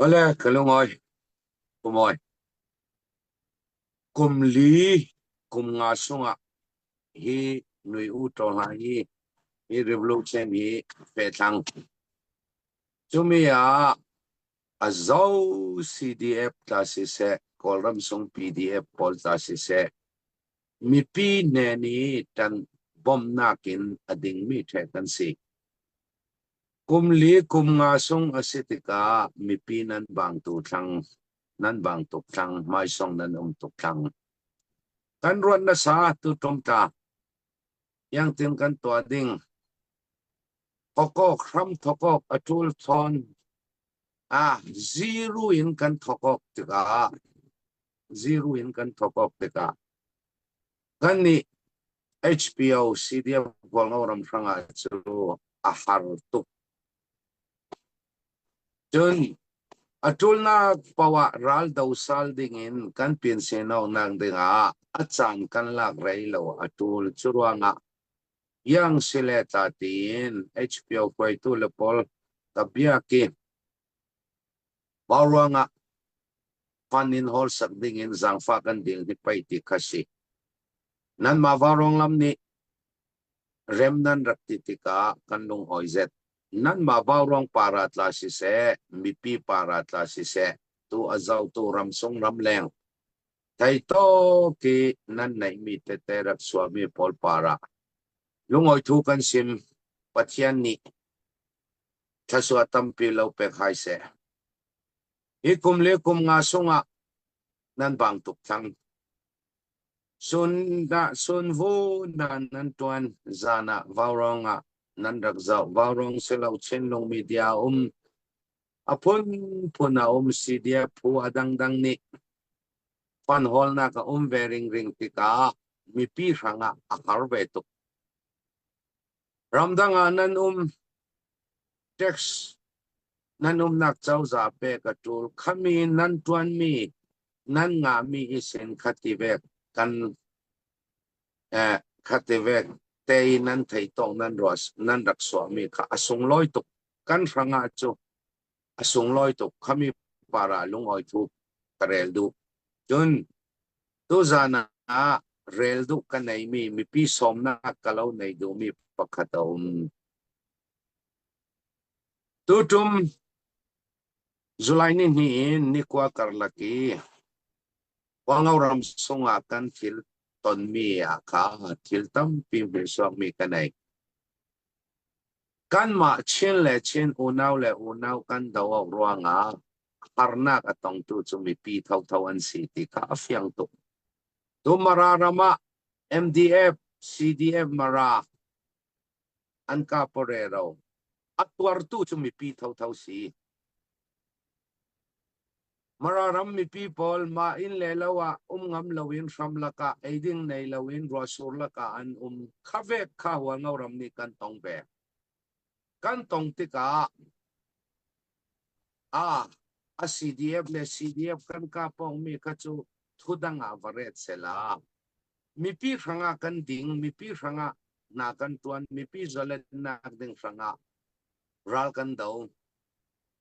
Awle, ka lungawi. Kumawi. Kum li, kum nga sungah hi nui u ṭaw hna hi hi revolution hi fehthlang. Cumi ah a zo CDF tla siseh, Kawlram sung PDF pawl tla siseh, mipi hnen i ṭan bawmhnak in a dingmi ṭheh kan si. Kum li kum nga sung a si tikah mipi nan bang tu thlang, nan bang tuk thlang, hmaisong nan um tuk thlang. Kan ruat nasa tu ṭom tla. Iangtin kan tuah ding. Thokok hram thokok a ṭul thawn. Ah, zero in kan thokok tikah, zero in kan thokok tikah, kan nih HPO CDF Hualngo ram hrangah cu a har tuk. Cun a ṭulnak paoh ah ral do sal dingin kan pinsenawknak dingah a caan kan lak rei lo a ṭul. Cu ruangah Yang sile tla tiin HPO hruaitu le pawl ka biak i mah ruangah fund in hawlsak dingin zaangfah kan dil hi pei ti kha si. Nanmah vaurawng lam nih rem nan rak ti tikah kan lungawi zet. Nanmah vaurawng para tla siseh, mipi para tla siseh, tu a zohtu ramsung ramleng theitawk i nan neihmi tete rak suahmi pawl para lungawi thu kan sim. Pathian nih thluachuah tampi lo pek hai seh. Hi kum le kum nga sungah nan bang tuk thlang. Sun dah sun vu na nan tuan zan ah vaurawng ah nan rak zoh. Vaurawng silo Chinlung media um a phunphun a um CDF phu a dangdang nih fund hawlnak a um ve ringring tikah mipi hrangah a har ve tuk. Ramdang ah nan um tax nan umnak cozah pek a ṭul. Khami nan ṭuanmi nan ngahmi i sin khati vek kan eh, khati vek te in nan thei tawk nan ruah nan rak suahmi kha a sunglawi tuk. Kan hrangah cu a sunglawi tuk. Khami para lungawi thu ka rel duh. Cun tuzan ah rel duh ka neimi mipi sawmnak ka lo nei duhmi pakhat a um. Tutum July ni hnih in nikua karlak i Hualngo ram sungah kan thil tonmi ah kha thil tampi hmuhsuakmi ka nei. Kanmah Chin le Chin unau le unau kan do awk ruangah harnak a tongtu cu mipi thotho an si ti kha a fiang tuk. Tu Mara ram ah MDF, CDF Mara an kap rero. A tuartu cu mipi thotho si. Mara ram mipi pawl mah inn le lo ah um ngam loin hram lakah eiding nei loin ruahsur lakah an um. Kha vek kha Hualngo ram nih kan tong ve. Kan tong tikah a a CDF le CDF kan kapawngmi kha cu thudang ah va ret sela. Mipi hrangah kan ding, mipi hrangah hna kan tuan, mipi zalennak ding hrangah ral kan do.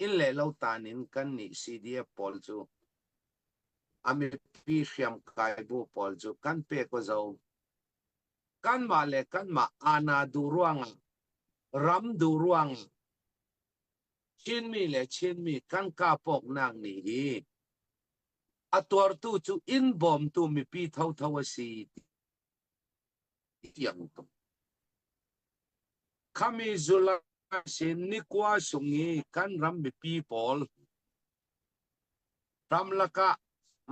Inn le lo tan in kan nih CDF pawl cu a mipi hriamkai bu pawl cu kan pe ko zo. Kanmah le kanmah ana duh ruangah ram duh ruangah Chinmi le Chinmi kan kapawknak nih hi a tuartu cu inn bawmtu mipi thotho a si tiang tuk. Khami zula sin nikua sung i kan ram mipi pawl ramlak ah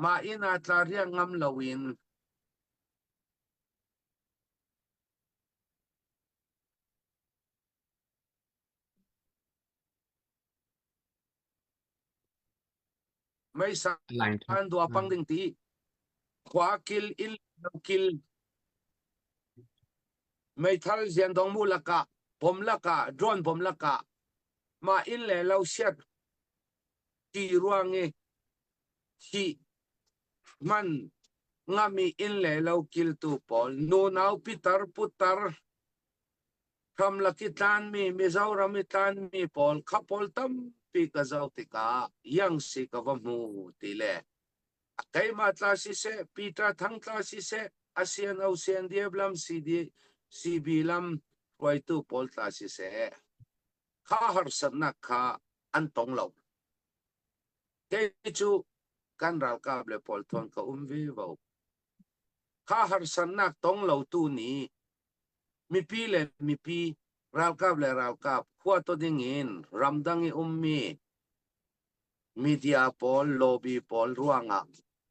mah inn ah tla riak ngam loin Meisa an dua pang ding ti khua kil il kil meithal zian dong mu laka bom laka drone bom laka ma in le lo siat ti ruang i thi man ngami in le lo kil tu pawl nu nau pitar putar ramlak i tlanmi Mizoram i tlanmi pawl kha pawl tampi. tampi ka zoh tikah Yangsi ka va hmu ti le keimah tla siseh, Peter Thang tla siseh, ASEAN OCNDF lam CD, CB lam hruaitu pawl tla siseh, kha harsatnak kha an tong lo. Kei cu kan ralkap le pawl thawn ka um ve vo. Kha harsatnak tong lo tu nih mipi le mipi, ralkap le ralkap khua to ding in ramdang i ummi media pawl, lobby pawl ruangah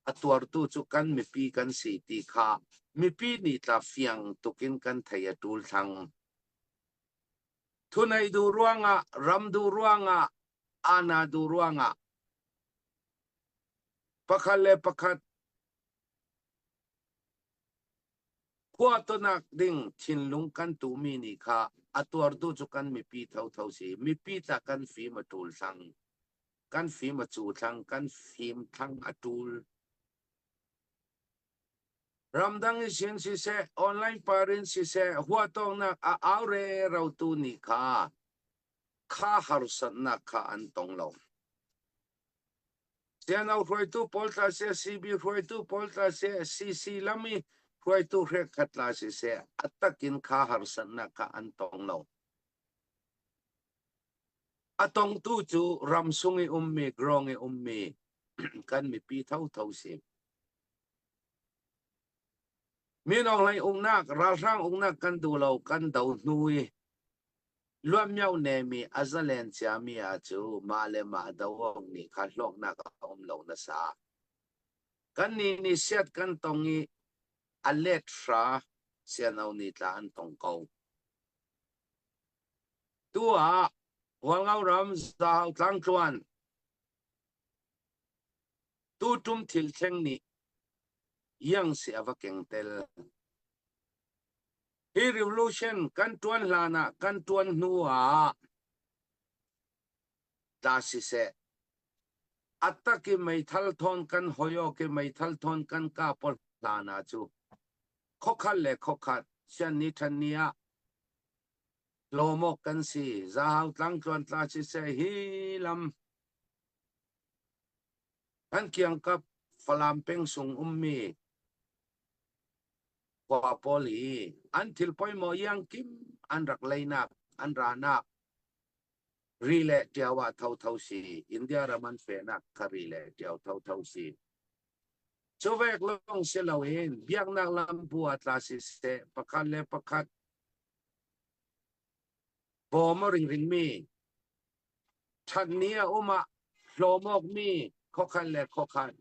a tuartu cu kan mipi kan si ti kha mipi nih tla fiang tukin kan thei a ṭul thlang. Thunei duh ruangah, ram duh ruangah, ana duh ruangah pakhat le pakhat khua tonak ding thinlung kan tuhmi nih kha a tuartu cu kan mipi thotho si. Mipi tla kan fim a ṭul thlang. Kan fim a cu thlang, kan fim thlang a ṭul. Ramdang i sin siseh, online par in siseh, huatawknak a au rerotu nih kha kha harsatnak kha an tong lo. CNO hruaitu pawl tla seh, CB hruaitu pawl tla seh, CC lam i hruaitu hrekkhat tla siseh, a takin kha harsatnak kha an tong lo. A tongtu cu ramsung i ummi, grong i ummi kan mipi thotho si. Minung hlei uknak, ralhrang uknak kan duh lo, kan do hnu i luatmio nemi a zalen ciami ah cu mah le mah do awk nih kha hlawknak a um lo nasa. Kannih nih siat kan tong i a let hra siano ni tla an tong ko. Tu ah Hualngo ram Zahau tlangtluan Tuṭum thil thleng nih iangsi a va keng tel. Hi revolution kan ṭuan hlan ah kan ṭuan hnu ah tla siseh, a tak i meithal thawn kan hoi awk i meithal thawn kan kah pawl hlan ah cu khokhat le khokhat sian ni ṭhan ni ah hlawm awk kan si. Zahau tlangtluan tla siseh hi lam Kan kiangkap Falam pengsung ummi khua pawl hi an thil poimawh iangkim an rak leinak, an ranak ri le ṭiao ah thotho si. India ram an fehnak kha ri le ṭiao thotho si. Cu vek lawng si loin biaknak lambu ah tla siseh, pakhat le pakhat bawm a ringringmi Ṭhatni a um ah hlawm awkmi khuakhan le khuakhan.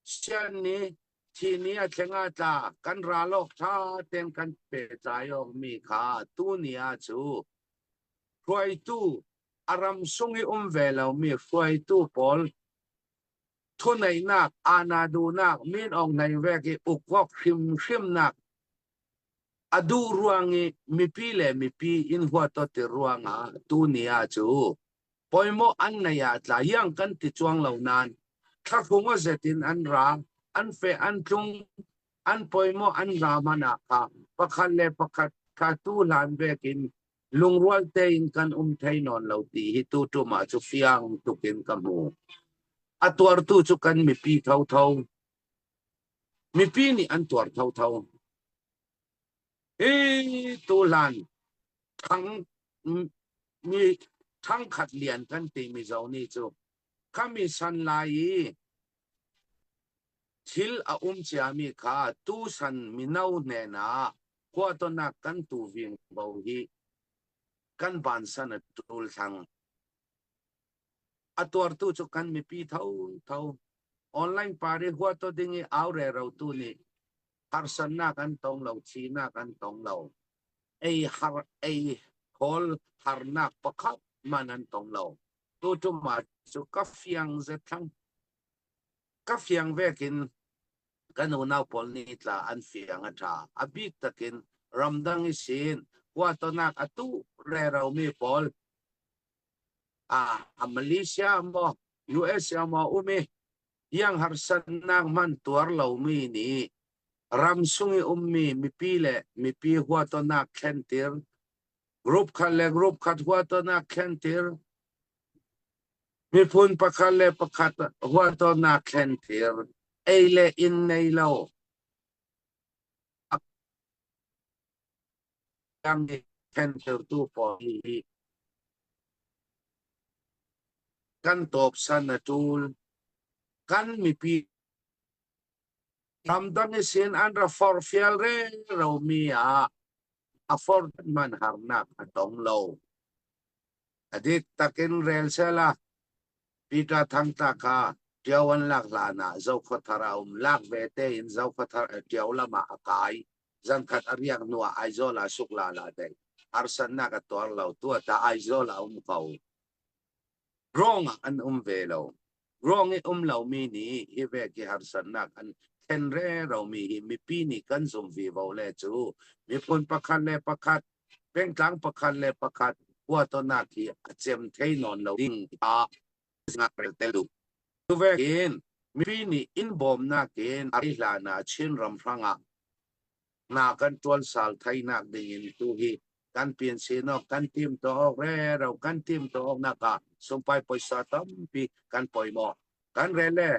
Sian nih thi ni a thleng ah tla kan ral awk ṭha tein kan pehtlai awkmi kha tuni ah cu hruaitu a ram sung i um ve lomi hruaitu pawl thuneihnak, aana duhnak, min awng hnei vek i uk awk hrimhrimnak A duh ruang i mipi le mipi in huatot ti ruangah tuni ah cu pawimawh an nei ah tla iang kan ti cuang lo nain thlahrung a zet in an ra, an feh an tlung, an pawimawh an ra hmanh ah kha pakhat le pakhat kha tu hlan vek in lungrual tein kan um thei nawn lo ti hi tu tum ah cu fiang tuk in ka hmu. A tuartu cu kan mipi thotho. Mipi nih an tuar thotho. Hi tuhlan thang mi thangkhat lian kan ti mizo nih cu khami san lai i thil a um ciami kha tusan mino hnen ah huatonak kan tu ving bo hi kan vansan a tul thlang. A tuartu cu kan mipi thotho. Online party huato ding i au rero tu nih harsatnak an tong lo, thihnak an tong lo. Ei har ei hawl harnak pakhat man an tong lo. Tu tum ah cu ka fiang zet thlang. Ka fiang vekin kan unau pawl nih tla an fiang a ṭha. A bik takin ramdang i sin huatonak a tu reromi pawl a Malaysia maw US maw um i iang harsatnak hman tuar lomi nih ramsung i ummi mipi le mipi huatonak thlentir group khat le group khat huatonak thlentir. Miphun pakhat le pakhat huahtawnnak thlentir, ei le inn nei lo, thlentirtu pawl hi kan tawpsan a ṭul. Kan mipi ramdang i sin an ra forhfial rero-mi ah a forh hmanh harnak a tong lo. A dik takin rel sehla Peter Thangta kha ṭio an lak hlan ah Zokhawthar a um. Lak ve tein Zokhawthar ṭio lam ah a kai. Zankhat a riak hnu ah Aizawl ah Suklal ah daih. Harsatnak a tuar lo. Tuata Aizawl ah a um ko. Rawng ah an um ve lo. Rawng i um lomi nih hi vek hi harsatnak an thlen reromi hi mipi nih kan zum vivo le cu miphun pakhat le pakhat pengtlang pakhat le pakhat huatonak hi a cem thei nawn lo ding ah rel tel duh. Tuvekin mipi nih inn bawmnak in a hlan ah Chin ram hrangah hna kan ṭuan sal thainak ding in tu hi kan pin sinok kan tim to awk rero kan tim to awk nak ah sumpai poisa tampi kan poimo kan rel le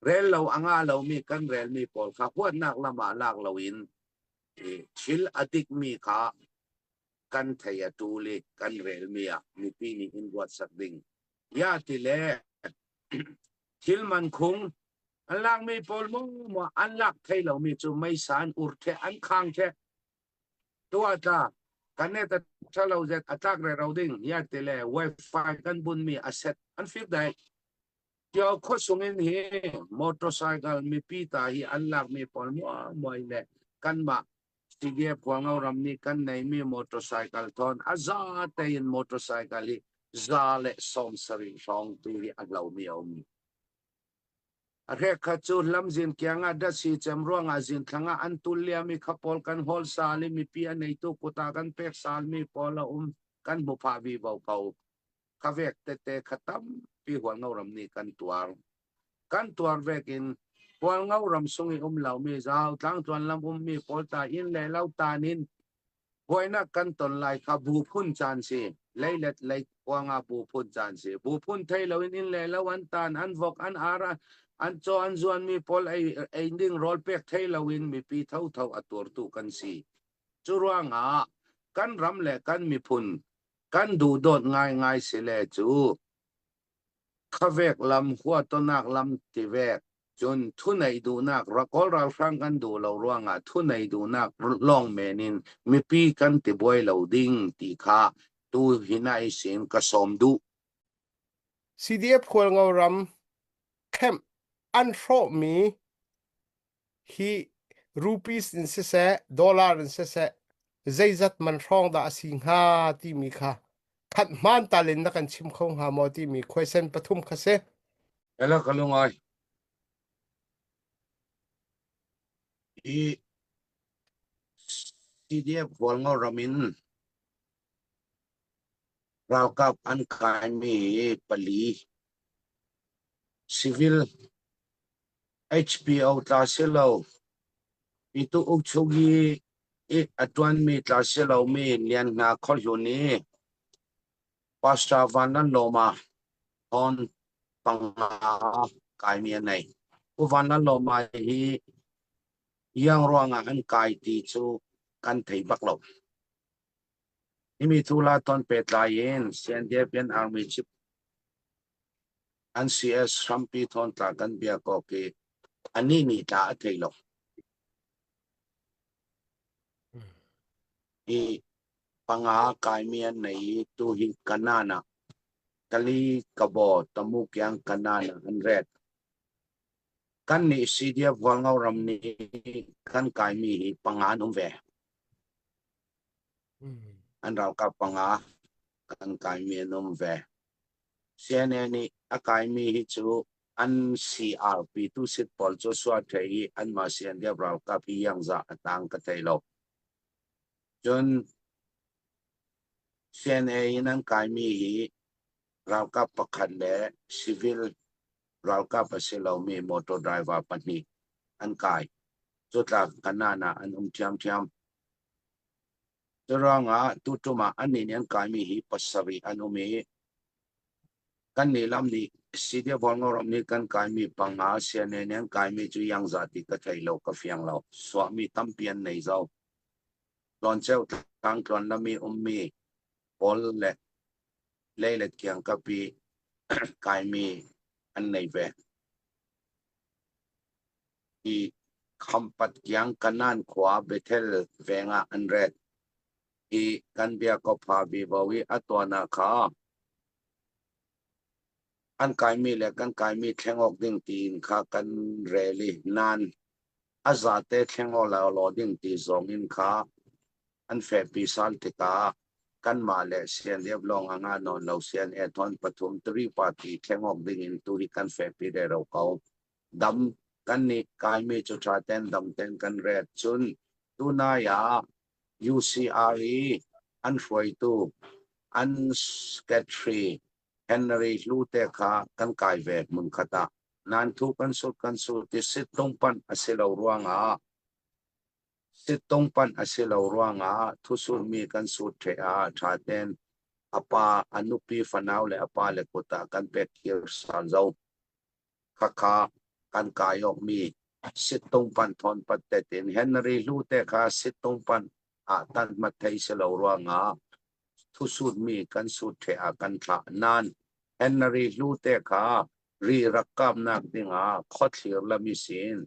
rel lo anga lomi kan relmi pawl kha huatnak lam ah lak loin thil a dikmi kha kan thei a ṭul i kan relmi ah mipi nih in ruat sak ding ya ti le thil man khung an lakmi pawl mu maw an lak thei lomi cu meisa an ur the an khang the tua tla kan ne ta thalo zet atlak re ro ding ya ti le wifi kan bunmi a set an fir dai Tio khuasung in hi motorcycle mipi ta hi an lakmi pawl muamuai le kanmah CDF Hualngo ram nih kan neimi motorcycle thawn a za tein motorcycle hi 170 hrawng tu hi a hlomi a um. A hrek khat cu lamzin kiang ah datsi cem ruangah zinthlang ah an tul liami kha pawl kan hawl sal i mipi a neitu kut ah kan pek salmi pawl a um kan hmu phah vivo ko. Kha vek tete kha tampi Hualngo ram nih kan tuar. Kan tuar vek in Hualngo ram sung i um lomi zau tlangtluan lam ummi pawl ta inn le lo tan in buainak kan ton lai kha bu phun caan si. Leilet lei kuangah bu phun caan si. Bu phun thei loin inn le lo an tan, an vok, an ar, an caw an zuanmi pawl ei, ei ding rawl pek thei loin mipi thotho a tuartu kan si. Cu ruangah kan ram le kan miphun kan duhdawt ngaingai si le cu khavek lam huatonak lam tivek cun thunei duhnak Kawl ralhrang kan duh lo ruangah thunei duhnak lawng men in mipi kan ti buai lo ding ti kha tu hinai sin ka sawm duh. CDF Hualngo ram camp an hrawhmi hi rupees in siseh dollar in siseh zeizat man hrawng dah a si hnga timi kha khat hmaan tal in na kan chim kho hnga maw timi question pathum kha si. Ela ka lungai. Hi CDF Hualngo ram in ralkap an kaimi pali civil HBO tla si lo. Pitu ukchung i a ṭuanmi tla si lomi Lian Hna Khuahlun i Pastor Vanlalawma thawn panga kaimi a nei. Pu Vanlalawma hi iang ruangah an kai ti cu kan thei bak lo. Himi thula ton pehtlai in CNDF Army Chief An CS hrampi thawntla kan biak awk i anih nih tla a thei lo. Hi panga kaimi an nei i tu hi Kanan ah Kali Kabo Tamukyang Kanan ah an ret. Kan nih CDF Hualngo ram nih kan kaimi hi panga an um ve. An ralkap panga kan kaimi an um ve. CNA nih a kaimi hi cu an CRP tusit pawl cu suaṭhe i anmah CNDF ralkap hi iangzah a tang ka thei lo. Cun CNA in an kaimi hi ralkap pakhat le civil ralkap a si lomi motor driver pahnih an kai. Cutlak kanan ah an um ṭhiamṭhiam. Curuangah tuṭum ah annih nih an kaimi hi pasarih an um i Kan nih lam nih CDF Hualngoram nih kan kaimi panga CNA nih an kaimi cu iangza ti ka thei lo ka fiang lo. Suahmi tampi an nei zau. Hlawnceu tlangtluan lam i ummi pawl le leilet kiangkap i kaimi an nei ve. Hi Khampat kiang Kanan khua Bethel veng ah an ret. Hi kan biakawpha vivo i a tuan ah kha an kaimi le kan kaimi thleng awk ding tiin kha kan rel i nain a zate thleng awk lo ding ti zong in kha an fehpi sal tikah kanmah le CNDF lawng a ngah nawn lo CNA thawn pathum three party thleng awk ding in tu hi kan fehpi rero ko. Dam kan nih kaimi cu ṭha ten dam ten kan ret cun tunai ah UCR i an hruaitu an secretary Henry Hlu te kha kan kai ve hmunkhat ah nan thu kan sut kan sut ti sittungpanh a si lo ruangah sittungpanh a si lo ruangah thusutmi kan sut ṭheh ah ṭha ten a pa a nupi fanau le a pa le kut ah kan pek khir sal zo. Khakha kan kai awkmi sittungpanh thawn pat tetin Henry Hlu te kha sittungpanh ah tan hmat thei si lo ruangah thusutmi kan sut ṭheh ah kan thlah. Nain Henry Hlu te kha ri rak kapnak dingah khuathlir lami sin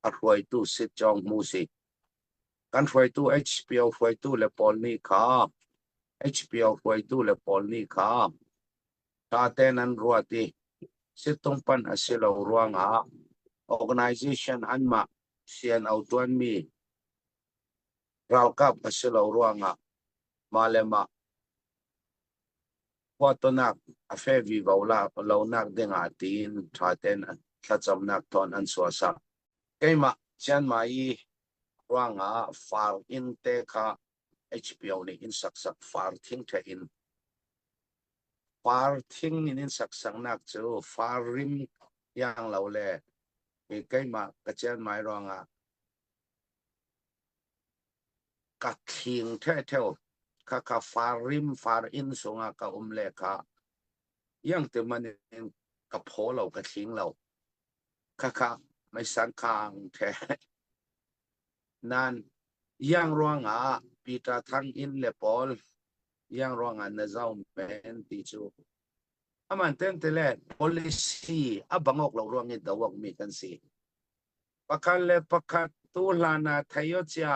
a hruaitu sitcawng hmu si. Kan hruaitu HPO hruaitu le pawl nih kha HPO hruaitu le pawl nih kha ṭha tein an ruat i sittungpanh a si lo ruangah organization anmah CNO ṭuanmi ralkap a si lo ruangah mah le mah huatonak a fe vivo lonak dingah tiin ṭha tein thlacamnak thawn an suasak. Keimah Chiangmai i ruangah far inn te kha HBO nih inn saksak far thing ṭheh in Far thing in in saksaknak cu far rim iang lo le keimah ka chianmai ruangah ka thling ṭhetheu. Khakha far rim far inn sungah ka um le kha iang te man in ka phaw lo ka thling lo. Khakha meisan khang ṭhe. Nan iang ruangah Peter Thang inn le pawl iang ruangah na zau men ti cu aman ten te le policy a bangok lo ruang i dawak mi kan si. Pakhat le pakhat tu hlan ah thei o chia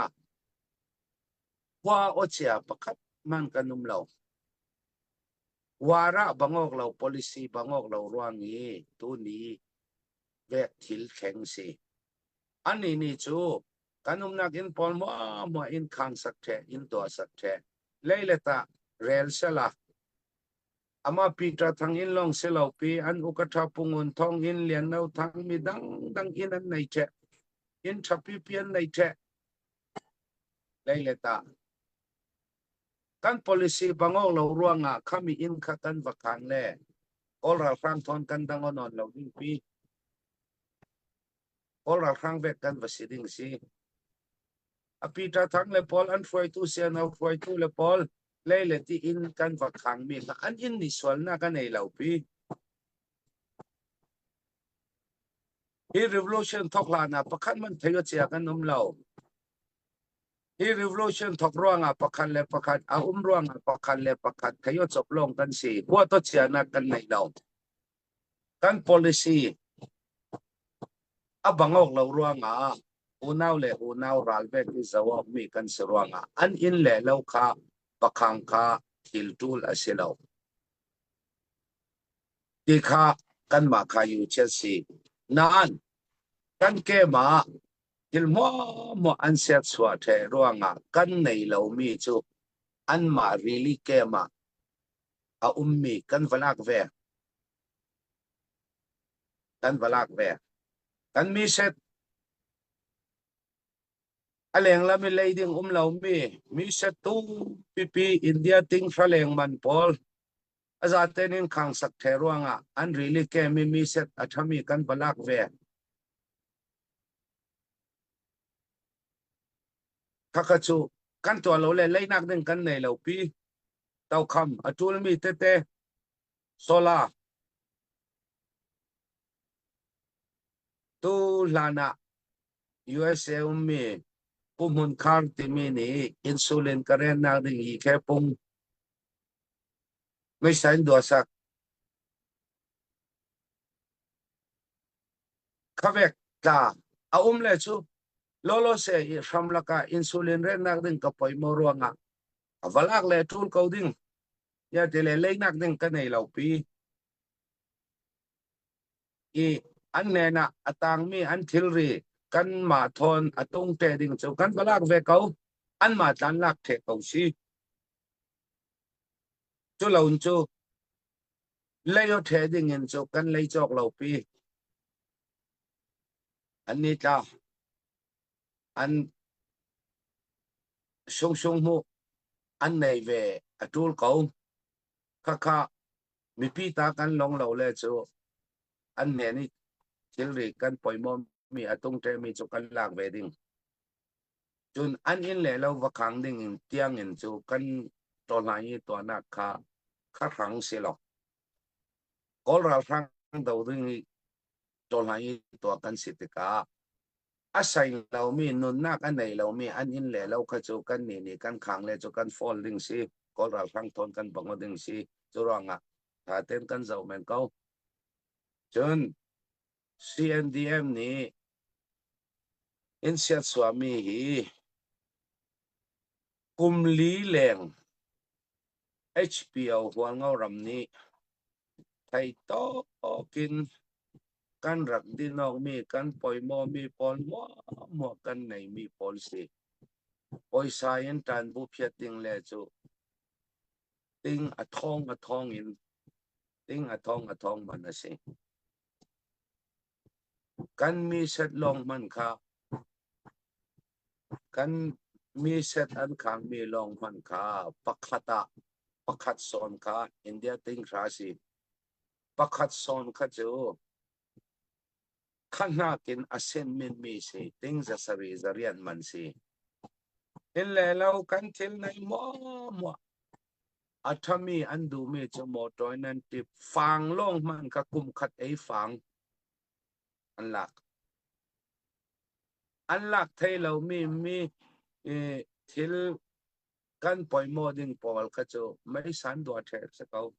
khua o chia pakhat man kan um lo. Wara bangok lo policy bangok lo ruang i tu ni vek thil thleng si. Ani ni cu kan umnak inn pawl muahmuah inn khang sak ṭheh, inn tuah sak ṭheh. Lei le tah rel sela. Ama Peter Thang inn lawng si lo pi an ukaṭha Pungun Thong inn Lian No Thang mi dangdang inn an nei ṭheh. Inn ṭha pipi an nei ṭheh. Lei le tah. Kan policy bangok lo ruangah khami inn kha kan va khang le Kawl ralhrang thawn kan dang onon lo ding pi. Kawl ralhrang vek kan va si ding si. A Peter Thang le pawl an hruaitu CNO hruaitu le pawl lei le ti inn kan va khangmi kha an inn nih sualnak a nei lo pi. Hi revolution thok hlan ah pakhat man thei chia kan um lo. Hi revolution thok ruangah pakhat le pakhat a um ruangah pakhat le pakhat thei chop lawng kan si. Huat chianak kan nei lo. Kan policy a bang awk lo ruangah unau le unau ral vek i zo awk mi kan si ruangah an inn le lo kha pakhang kha thil ṭul a si lo. Ti kha kanmah kha yu chiat si. Nain kan kemah thil hmuahhmuah an serchuah ṭheh ruangah kan nei lomi cu anmah rili kem ah a ummi kan va lak ve. Kan va lak ve. Kan mi set a lenglam i lei ding um lomi mi set tu pipi India ting hra leng man pawl a zaten in khang sak the ruangah an rili kem i mi set a thami kan va lak ve. Khakha cu kan tuah lo le leinak ding kan nei lo pi. Tokham a ṭulmi tete solar. Tu hlan ah USA ummi Pu Hmun Khar timi nih insulin ka rennak ding hi khe pung meisa in dua sak. Khavek tla a um le cu lolo se i hram laka insulin rennak ding ka poi mo ruangah a valak le tul ko ding ya te le leinak ding ka nei lo pi i an hnen ah a tangmi an thilri kanmah thawn a tung te ding cu kan va lak ve ko. Anmah tlan lak theh ko si. Cu lo cu lei o the ding in cu kan lei cawk lo pi. An ni tla an sungsung mu an nei ve a tul ko. Khakha Mipi ta kan long lo le cu an hnen i thilri kan poimawmi a tungṭemi cu kan lak ve ding. Cun an inn le lo va khang ding in tiang in cu kan tawhlai i tuahnak kha kha hrang si lo. Kawl ralhrang do ding i tawhlai i tuah kan si tikah a sai lomi nunnak a nei lomi an inn le lo kha cu kan nih nih kan khang le cu kan fall ding si kawl ralhrang thawn kan bang ding si cu ruangah tha ten kan zoh men ko cun CNDM nih in siat suami hi kum li leng HPO Hualngo ram nih thei tawkin kan rak dinawkmi kan poimawmi pawl muahmuah kan neimi pawl si. Poisa in ṭanbu phiat ding le cu ting a thong a thong in ting a thong a thong man a si. Kan mi set lawng hman kha kan mi set an khangmi lawng hman kha pakhat ah pakhat sawn kha India ting hra si. Pakhat sawn kha cu kha hnakin a sen minmi si ting zasarih zariat man si. Inn le lo kan thil nei muah muah. A ṭhami an duhmi cu motor in an tip. Fang lawng hmanh kha kum khat ei fang an lak. An lak thei lomi mi thil kan poimaw ding pawl kha cu meisan dua ṭheh si ko.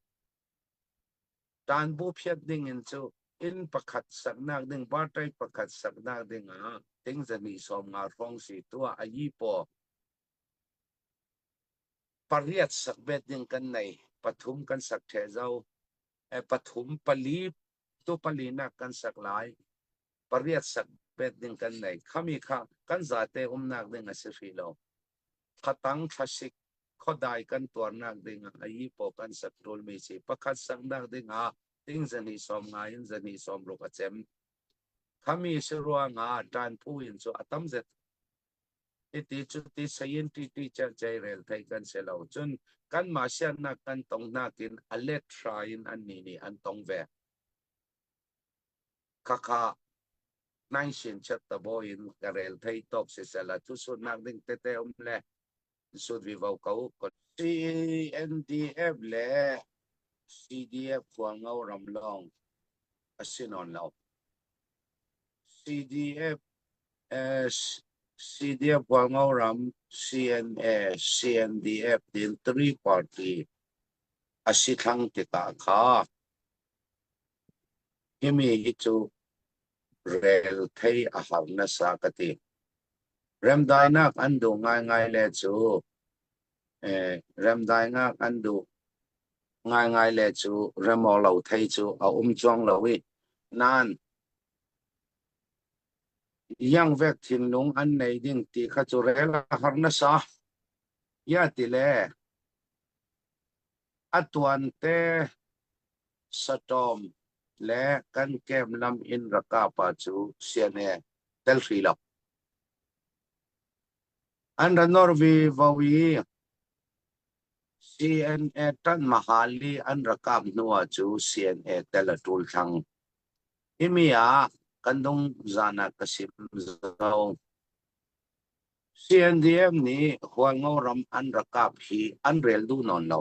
Tanbu phiat ding in cu inn pakhat saknak ding party pakhat saknak ding ah ting zahnih 50 hrawng si tuah a yi paw pariat sak bet ding kan nei pathum kan sak ṭheh zo pathum pali tu pali nak kan sak lai pariat sak bet ding kan nei khami kha kan zate umnak ding a si hrih lo Thatang thlasik khuadai kan tuarnak ding ah a yi paw kan sak ṭulmi si. Pakhat saknak ding ah ting 250 in 260 a cem. Khami si ruangah ṭanphu in cu a tam zet. Hiti cuti sayin ṭiṭi cercei rel thei kan si lo. Cun kanmah siannak kan tong nakin a let hra in annih nih an tong ve. Khakha nai sin chat ta bo in ka rel thei tawk sisela thu sutnak ding tete um le sut vivo ko. CNDF le CDF Hualngo ram lawng a si nawn lo. CDF CDF Hualngo ram CNA CNDF din three party a si thlang tikah kha Himi hi cu rel thei a har nasa ka ti. Remdainak an duh ngaingai le cu remdainak an duh ngaingai le cu rem awk lo thei cu a um cuang lo i nain iangvek thinlung an nei ding ti kha cu rel a har nasa. Ia ti le a tuante Saṭawm le kan kem lam in rakapa cu siane tel hri lo. An ra nor vi vo i CNA ṭan mahali an ra kap hnu ah cu CNA tel a ṭul thlang. Himi ah kan dung zan ah ka sim zo. CNDM nih Hualngo ram an ra kap hi an rel duh nawn lo.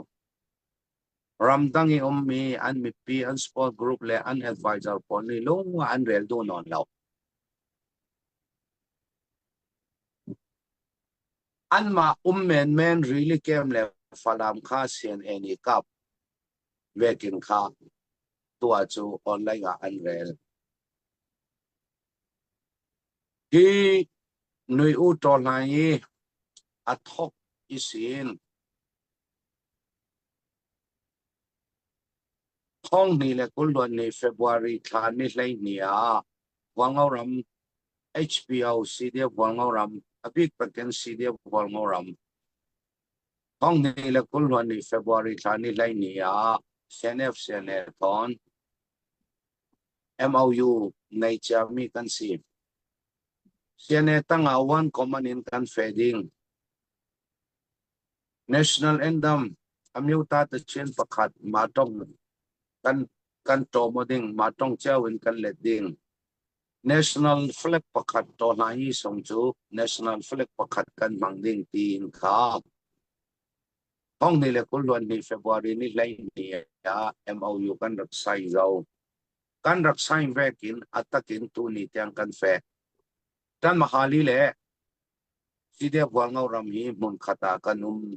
Ramdang i ummi an mipi, an sport group le an advisor pawl nih lung an rel duh nawn lo. Anmah um menmen rili kem le Falam kha CNA nih kap vekin kha tuah cu online ah an rel. Hi nui u ṭaw hlaing i a thok i sin. Thawng hnih le kul ni February thla ni 12 ah Hualngo ram HPO CDF Hualngo ram a bik takin CDF Hualngo ram 2020 ni February thla ni 12 ah CNF CNA thawn MOU nei ciami kan si. CNA tangah one common in kan fe ding. National Anthem Amyota tachin pakhat ma tong kan kan tomo ding ma tong cio in kan let ding. National flag pakhat to hna hi song cu national flag pakhat kan hmang ding tiin kha 2022 February ni 12 ah MOU kan rak sign zo. Kan rak sign vekin atakin tu ni tiang kan fek. Tan mahali le Sidek Hualngo ram hi hmunkhat ah kan um.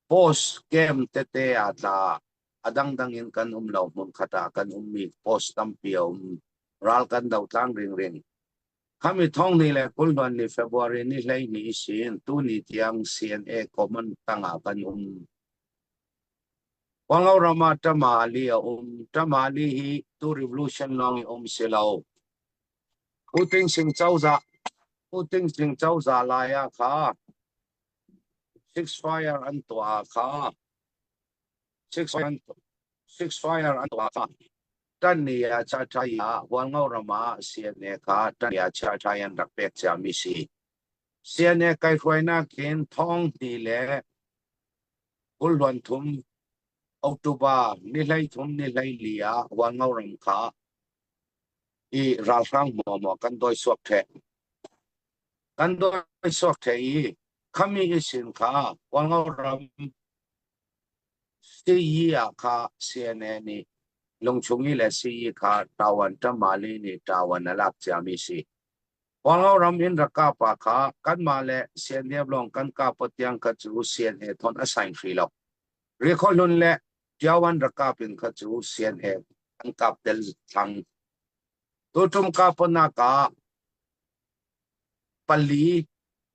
Post camp tete ah tla a dangdang in kan um lo hmunkhat ah kan ummi post tampi a um. Ral kan do tlang ringring. Khami thong ni le kulhluan ni February ni 12 sin tuni tiang CNA common tangah kan um. Hualngo ram ah Tamali a um. Tamali hi tu revolution lawng i um si lo. U Ting Sing cozah U Ting Sing cozah lai ah kha six fire an tuah kha six six fire an tuah kha tan ni ah cha thai ah Hualngo ram ah CNA kha tan ni ah cha thai an rak pek cia mi si. CNA kai hruainak in thong hni le 23 October ni 13 ni 14 ah Hualngo ram kha i ralhrang hmuahhmuah kan dawi suak ṭheh. Kan dawi suak ṭheh i khami i sin kha Hualngo ram CE ah kha CNA nih lungchung i le CE kha ṭawan ṭamali nih ṭawan a lak ciami si. Hualngo ram in rak kap ah kha kanmah le CNDF lawng kan kap tiang kha cu CNA thon a saing hri lo. Rikhaw le Ṭiawan rak kap in kha cu CNA an kap tel thlang. Tuṭum kapanak ah pali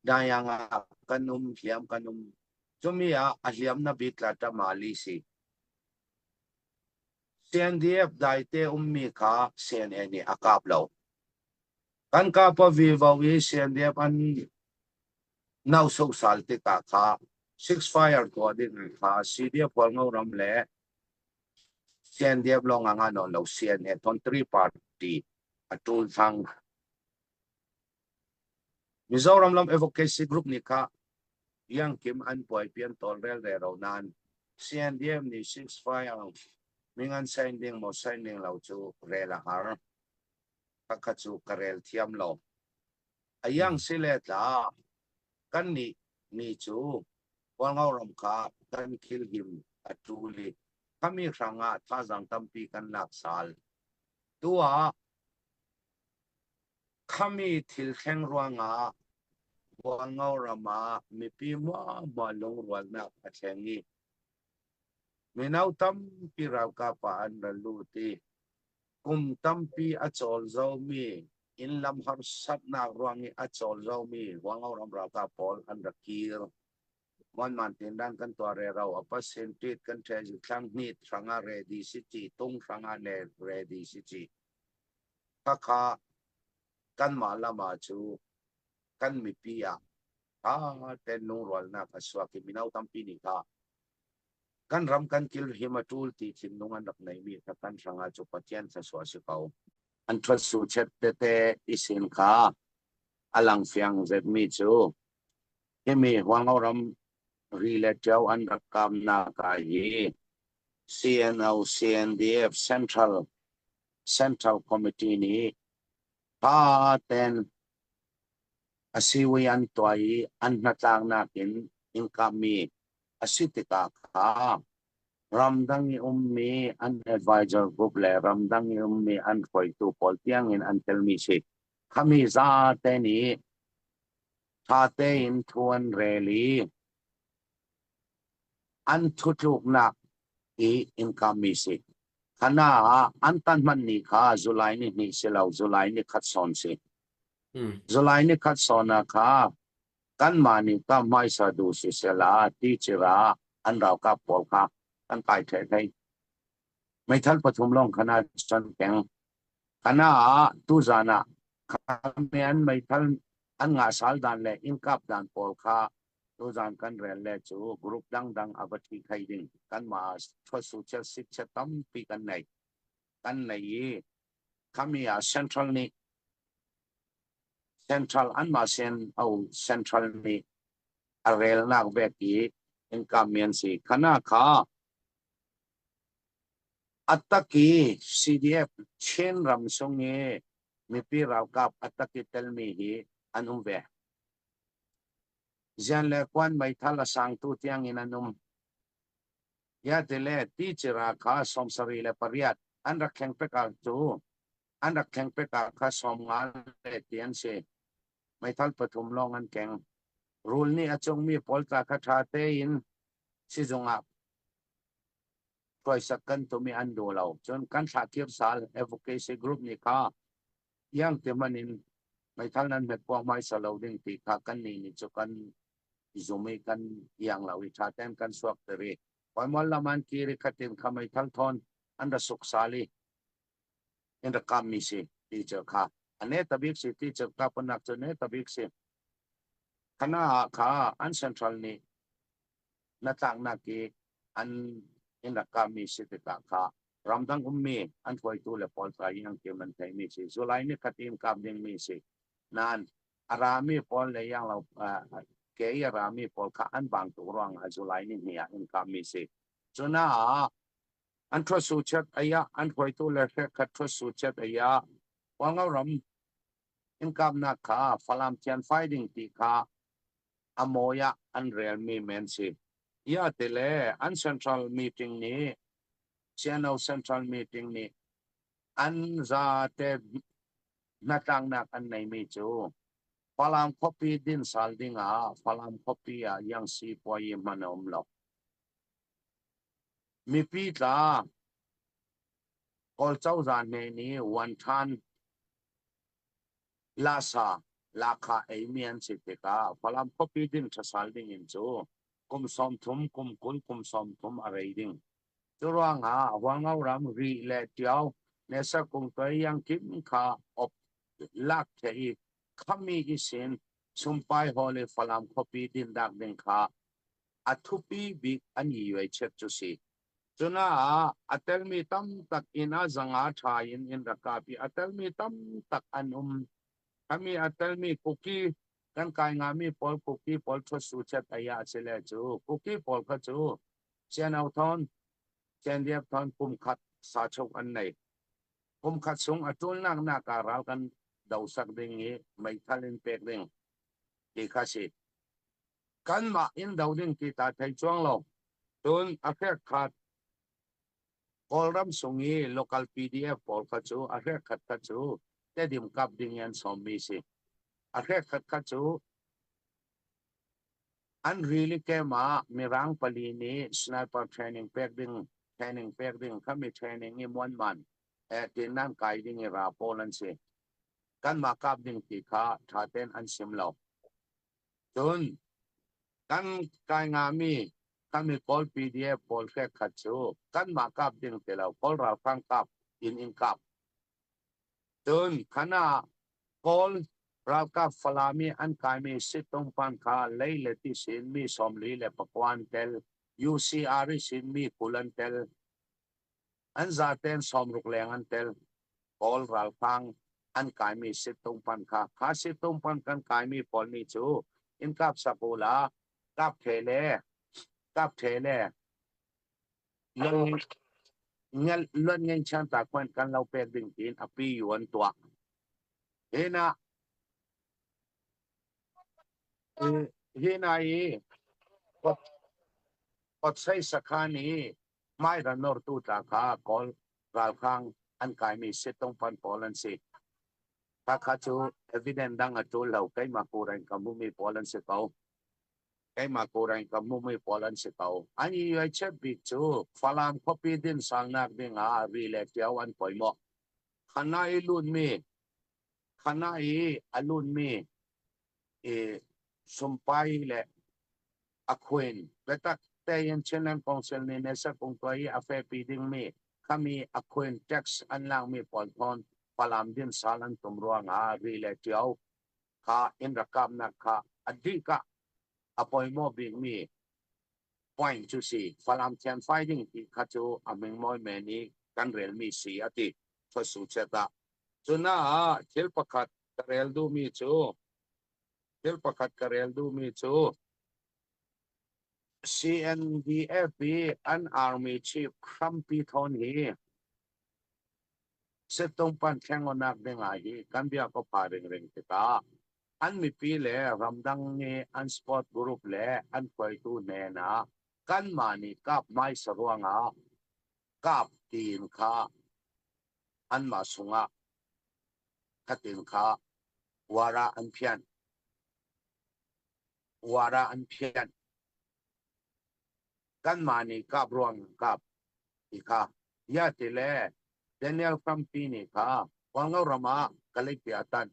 dayang ah kan um hliam kan um. Cumi ah a hliam na bik tla ṭamali si. CNDF daite ummi kha CNA nih a kap lo. Kan kap a vivo i CNDF an nau sosal tikah kha six fire tuah ding kha CDF Hualngo ram le CNDF lawng ah nga nawn lo CNA ton three party a tul thang. Mizoram lam advocacy group nih kha yang kim an puai pian tol rel re ro nan CNDF nih six fire mingan sign ding mo sign ding lo cu rel a har. Khakha cu ka rel thiam lo. A yang si le tla kan nih ni cu Hualngo ram kha kan khil him a ṭul i khami hrangah thazaang tampi kan lak sal. Tu ah khami thil thleng ruangah Hualngo ram ah mipi hmuahhmuah lungrualnak a thleng i mino tampi ralkap ah an ra lut i kum tampi a cawl zomi inn lam harsatnak ruang i a cawl zomi Hualngo ram ralkap pawl an rak kir. Mon man tin dan kan tuah re ro a pasin tit kan the ji thlang hnit hranga ready si chi tung hranga ne ready si chi khakha kan mah lama cu kan mipi ah tha ten lungrualnak a suak i mino tampi nih kha kan ram kan kil him a tul ti thinlung an rak neimi kha kan hrangah cu Pathian thluachuah si ko. An thuat su chet tete isin kha a lang fiang zetmi cu himi Hualngo ram ri le ṭio an rak kamnak ah hi CNO CNDF Central Central Committee nih tha ten a siwi an tuah i an hnatlaknak in in kahmi a si tikah kha ramdang i ummi an advisor group le ramdang i ummi an hruaitu pawl tiangin an telmi si. Khami zate nih tha. Ṭha tein thu an rel i an thutluknak i inkammi si. Khana ah an tan hman ni kha July ni hnih si lo July ni khat sawn si. July ni khat sawn ah kha kanmah nih ka hmaisa duh si sela ti cira an ralkap pawl kha kan kai ṭheh hlei. Meithal pathum lawng khan ah cun keng. Kana ah tuzan ah khame an meithal an ngah sal dan le inn kap dan pawl kha tuzan kan rel le cu group dangdang a va ṭhi thai ding kanmah thuasu chiat sit chiat tampi kan nei. Kan nei i khami ah central nih central anmah sen au central nih a relnak vek i income mi an si. Khana kha A tak i CDF Chin ram chung i mipi ralkap a tak i telmi hi an um ve. Zian le kuan meithal a sangtu tiang in an um. Ya tile ticira kha 78 an rak thleng pek ah cu an rak thleng pek ah kha 50 le ti an si. Meithal pathum lawng an keng. Rul nih a cungmi pawl tla kha ṭha tein sizung ah hruaisak kan tum i an duh lo. Cun kan thlah kir sal advocacy group nih kha iang ti hmanh in meithal nan hmet puak hmaisa lo ding ti kha kan nih nih cu kan zum i kan iang lo i ṭha tein kan suak ter i Kawlmual lam an kir i khatin kha meithal thawn an ra suk sal i in ra kam mi si ti cu kha ane tabik si ti cu ka panak cu ne tabik si khana kha an central nih na tlaknak i an in rak kahmi si tikah kha ramdang ummi an hruaitu le pawl ca i an kim an theihmi si July ni khat in kap dingmi si nain a rami pawl le yang lo ke i a rami pawl kha an bang tuk ruangah July ni hnih ah in kapmi si cunaah an thuasu chet aya an hruaitu le hrek khat thuasu chet aya Hualngo ram in kapnak kha Falam thian fai ding ti kha a mawi ah an relmi men si. Ia ti le an central meeting nih CNO central meeting nih an zate hnatlaknak an neimi cu Falam khuapi din sal ding ah Falam khuapi ah Yangsi puai hman a um lo. Mipi tla Kawl cozah hne nih wan than Lasa lahkhah eimi an si tikah Falam khuapi din ṭhasal dingin cu kum 30, kum 20, kum 30 a rei ding. Cu ruangah Hualngo ram Rih le Ṭio Nesakung toi Yangkim kha op lak the i khami i sin Sumpai Hall i Falam khuapi dindak ding kha a thupi bik an i uai-chet cu si. Cunaah a telmi tamtak inn ah zanga ṭha in in rak kap i a telmi tamtak an um. Khami a telmi kuki kan kai ngami pawl kuki pawl ṭhutsu chet ai ah si le cu kuki pawl kha cu Ciano thawn Ciandiap thawn kum khat sa chuk an nei. Kum khat chung a ṭulnak nak ah ral kan dosak ding i meithal in pek ding ti kha si. Kanmah in do ding ti ta thei chuang lo. Cun a hrek khat Kawlram sung i local PDF pawl kha cu a hrek khat kha cu Tedim kap ding in an sawmmi si. A hrek khat kha cu an rili kem ah Mirang pali nih sniper training pek ding training pek ding khami training i muanman eh tin nan kai ding i ra pawl an si. Kanmah kap ding ti kha ṭha tein an sim lo. Cun kan kai ngami kami Kawl PDF pawl hrek khat cu kanmah kap ding ti lo Kawl ralhrang kap in in kap. Cun khana Kawl ralkap Falam i an kaimi Sittungpan kha lei le ti sin mi 44 an tel, UCR i sin mi 20 an tel. An zaten 60 leng an tel. Kawl ralhrang an kaimi Sittungpan kha kha Sittungpan kan kaimi pawl nih cu in kap sakula kap the le kap the le luan ngeng chan ta kwan kan lo pek ding tin a pi yu an tuah hina hina i Kotsai sakhan i hmai ra nortu tla kha Kawl ralhrang an kaimi Sittungpan pawl an si. Khakha cu Evidence dang a tul lo. Keimah kureng ka hmumi pawl an si ko. Keimah kureng ka hmumi pawl an si ko. An i uaichep bik cu Falam khuapi din salnak ding ah ri le ṭio an pawimawh. Khana i lutmi khana i a lutmi i sumpai le a khuin biatak tein Chinland Council nih Nesa kung tuah i a fepi dingmi khami a khuin tax an lakmi pawl thawn Falam din sal an tum ruangah ri le ṭio kha in rak kapnak kha a dih-kah a poimawh bikmi point cu si. Falam thianfai ding ti kha cu a mingmawi men i kan relmi si a ti. Thuasu chet ah. Cunaah thil pakhat ka rel duhmi cu thil pakhat ka rel duhmi cu CNDF i an army chief hrampi thawn hi Setungpan thlengonak dingah hi kan bia ka pha ringring tikah an mipi le ramdang nih an sport group le an hruaitu hnenah kanmah nih kap hmaisa ruangah kap tiin kha anmah sungah khatin kha wara an phian wara an phian kanmah nih kap ruang kap ti kha ya ti le Daniel Hrampi nih kha Hualngo ram ah Kalay tan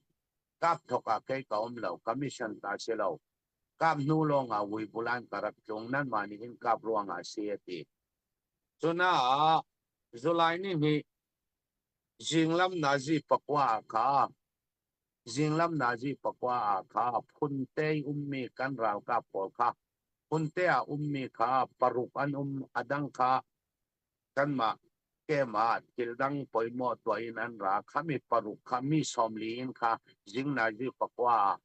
kap thok ah kei ka um lo commission ta si lo kap hnu lawng ah Vuibulan ka rak tlung nan mah nih hin kap ruang ah si a ti cuna ah July ni hnih zinglam nazi pakua ah kha zinglam nazi pakua ah kha phunte ummi kan ralkap pawl kha phunte ah ummi kha paruk an um adang kha kanmah kem ah thil dang poimawh tuah in an ra kha mi paruk kha mi 40 in kha zing nazi pakua ah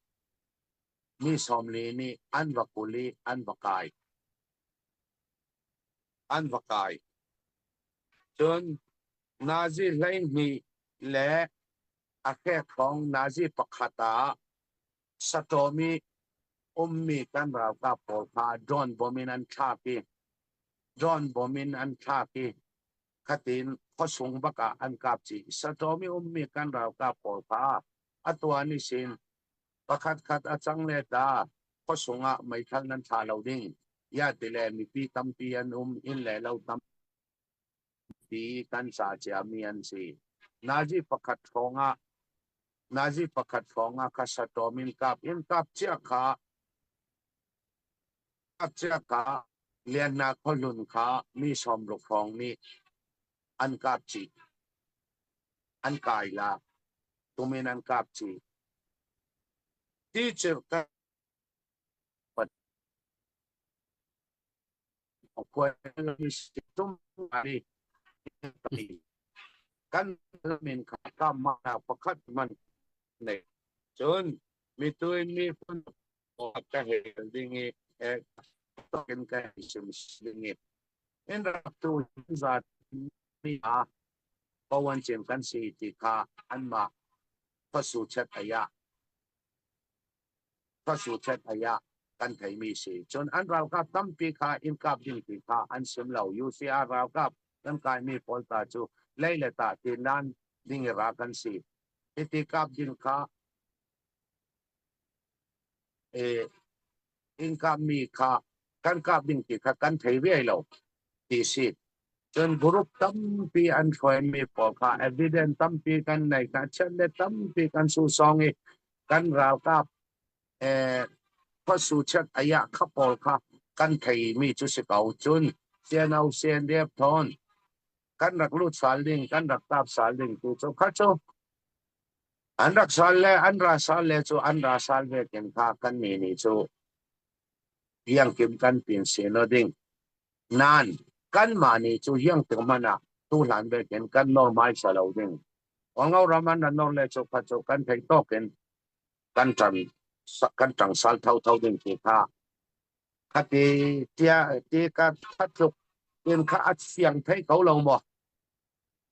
mi 40 nih an va kul i an va kai an va kai cun nazi 12 le a hrek hrawng nazi pakhat ah Satawm i ummi kan ralkap pawl kha drone bomb in an thlak i drone bomb in an thlak i khatin khuasung bak ah an kap chih. Satawm i ummi kan ralkap pawl kha a tuan i sin pakhat khat a cang le ta khuasung ah meithal nan thla lo ding ya ti le mipi tampi an um inn le lo tam ti kan ca ciami an si. Nazi pakhat hrawng ah nazi pakhat hrawng ah kha satawm in kap in kap cia kha kap cia kha Lianhna khuahlun kha mi 60 hrawng nih an kap chih. An kai la. Tumin an kap chih. Teacher ka Kan min kha mah pakhat man nei cun mitui mi phun ka hel ding i in ka sim ding i in rak tu zat mi a pawan cem kan si ti kha anmah phasu chet aya Khuasu chet aya kan theimi si. Cun an ralkap tampi kha inn kap ding ti kha an sim lo. UCR ralkap kan kaimi pawl ta cu lei le tah ti nan ding i ra kan si. Hiti kap ding kha e inn kap mi kha kan kap ding ti kha kan thei ve lo ti si. Cun group tampi an hruaimi pawl kha evidence tampi kan nei kha chet le tampi kan su song i kan ralkap khuasu chet aya kha pawl kha kan theimi cu si ko. Cun CNO CNDF thawn kan rak lut sal ding kan rak tap sal ding tu cu kha cu an rak sal le an ra sal le cu an ra sal ve ken kha kan ni ni cu hiangkim kan pin se no ding nan kan ma ni cu hiang tik man ah tu hlan ve ken kan normal sa lo ding Ngo ram an nor le cu kha cu kan thei tawk in kan ṭan kan ṭang sal thotho ding ti kha khati tia ti ka thatluk in kha a fiang thei ko lo maw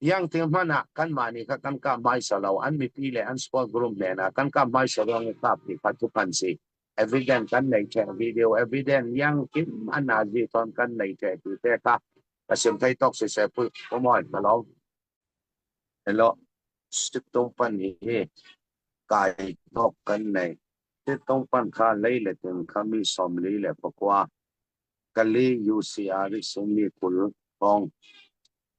yang ting hman ah kan mah nih kha kan ka mai sa lo an mipi le an sport group nen ah kan ka mai sa ruang i kap ti kha thu kan si evidence kan nei the video evidence yang kim an nazi ton kan nei the ti te kha ka sim thei tok si se pu moi ka lo hello sip tung pan hi. Kai tawk kan nei. Titawngpan kha lei le tin kha mi 49, Kali UCR i simi 20 hrawng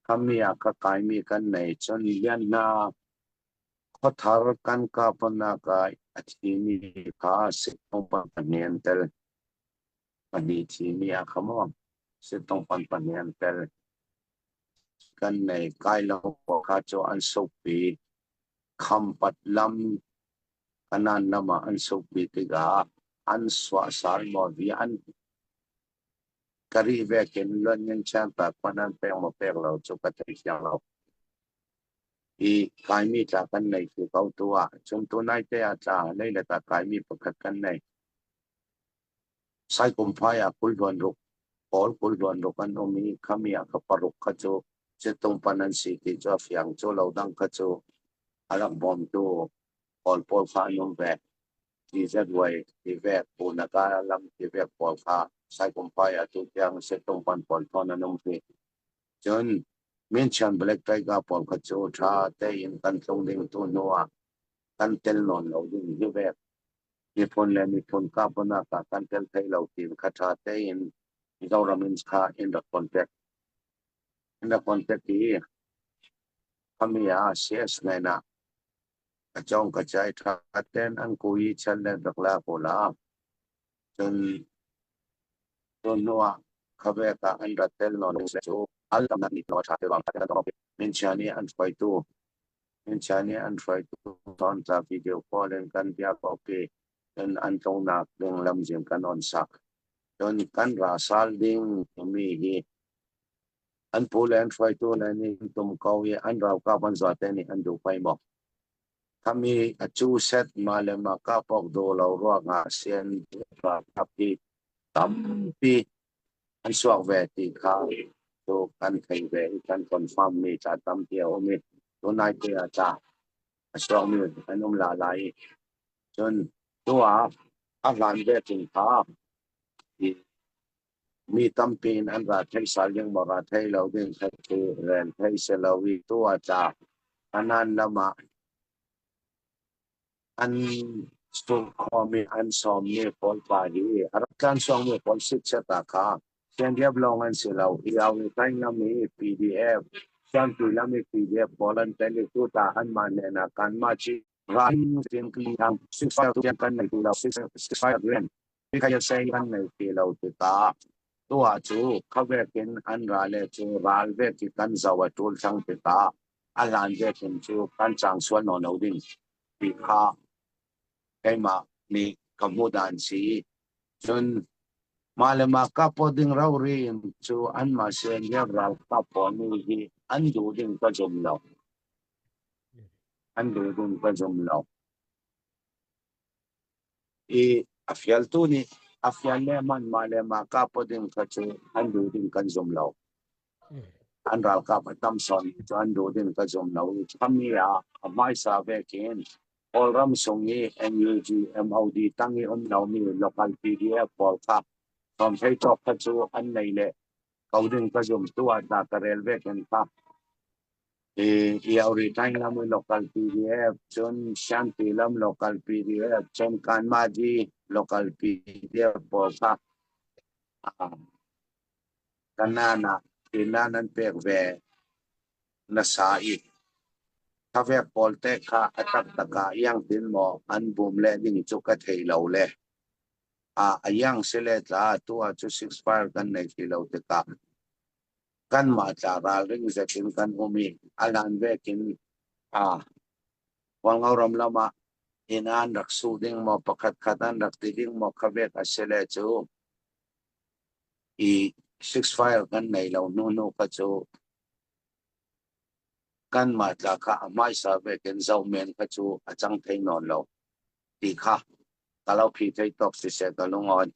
khami ah ka kaimi kan nei. Cun Lianhna khuathar kan kahpanak ah a thimi kha sitawngpan pahnih an tel. Pahnih thimi ah kha maw sitawngpan pahnih an tel. Kan nei. Kai lo kha cu an sukpi. Khampat lam kanan lam ah an sukpi tikah an suahsal maw vi an ka rih vekin luan in chiantak hmanh an pek maw pek lo cu ka thei fiang lo. I kaimi tla kan nei ti ko tu ah cun tunai te ah tla lei le ta kaimi pakhat kan nei. Saikumphai ah kulhluan ruk pawl kulhluan ruk an um i khami ah ka paruk kha cu Citungpan an si ti cu a fiang cu lo dang kha cu a rak bawmtu pawl pawl kha an um ve. TZY ti vek Punaka lam ti vek pawl kha Saikumphai ah tu tiang Citungpan pawl thawn an um ti. Cun Minchian Black Tiger pawl kha cu ṭha tein kan tlung ding tu hnu ah kan tel nawn lo ding hi vek. Miphun le miphun kahponak ah kan tel thai lo ti kha ṭha tein Mizoram in kha in rak contact in rak contact i khami ah CS nen ah ka chong ka chai ṭha ten an kui chan le rak la ko la cun tun hnu ah khavek ah an rat tel non cu al tam nak ni no ṭha te wang ta to min chani an hruaitu min chani an hruaitu ton ta video call in kan bia ko pi cun an tlungnak ding lamzin kan on sak. Cun kan ra sal ding timi hi an pu le an hruaitu le nih an tum ko i an ralkap an zate nih an duh pai maw? Khami a cu set ma le ma kapok do lo ruangah sian ralkap hi tampi an suak ve ti kha tu kan thei ve i kan confirm mi ca tampi a um i tunai te ah ca a suakmi an um la lai i cun tu ah a hlan ve ting kha mi tampi in an ra thei sal ding maw ra thei lo ding kha cu ren thei se lo i tu ah tla anan lam ah an sur khomi an sawmmi pawl pa hi a rak tlan suangmi pawl sit ah kha Siangdiap lawng an si lo. Hi au ni tain lam i PDF, Siangpi lam i PDF pawl an tel i tuta anmah hnenah kanmah chi ran tin ang 65 tiang kan nei ti lo 65 rian khaya sei kan nei ti lo tikah tuah cu khavek in an ra le cu ral vek i kan zo a tul thang tikah a hlan vek in cu kan chang sual no lo ding ti kha keimah nih ka hmuh dan si. Cun mah le mah kap ding rori in cu anmah CNDF ralkap pawl nih hi an duh ding ka zum lo. An duh ding ka zum lo. I a fialtu nih a fial le man mah le mah kap ding kha cu an duh ding kan zum lo. An ralkap a tam sawn cu an duh ding ka zum lo. Khami ah a hmaisa vekin Kawlram sung i NUG, MOD tang i um lomi local PDF pawl kha thawngthei cawk kha cu an nei le ko ding ka zum tu ah ta ka rel ve ken kha. I Iauri Tain lam i local PDF, cun Shanti lam local PDF, cun Kanmadi local PDF pawl kha kanan ah tinan an pek ve nasa i Khavek pawl te kha a taktak ah iangtin maw an bum le ding cu ka thei lo le a iang si le tla tu ah cu six fire kan nei ti lo tikah kanmah tla ralring zet in kan um i a lan vekin a Hualngo ram lam ah inn an rak su ding maw pakhat khat an rak ti ding maw khavek a si le cu i six fire kan nei lo hnu hnu kha cu Kanmah tla kha a hmaisa vekin zoh men kha cu a cang thei nawn lo ti kha ka lo phi thei tawk siseh ka lungawn.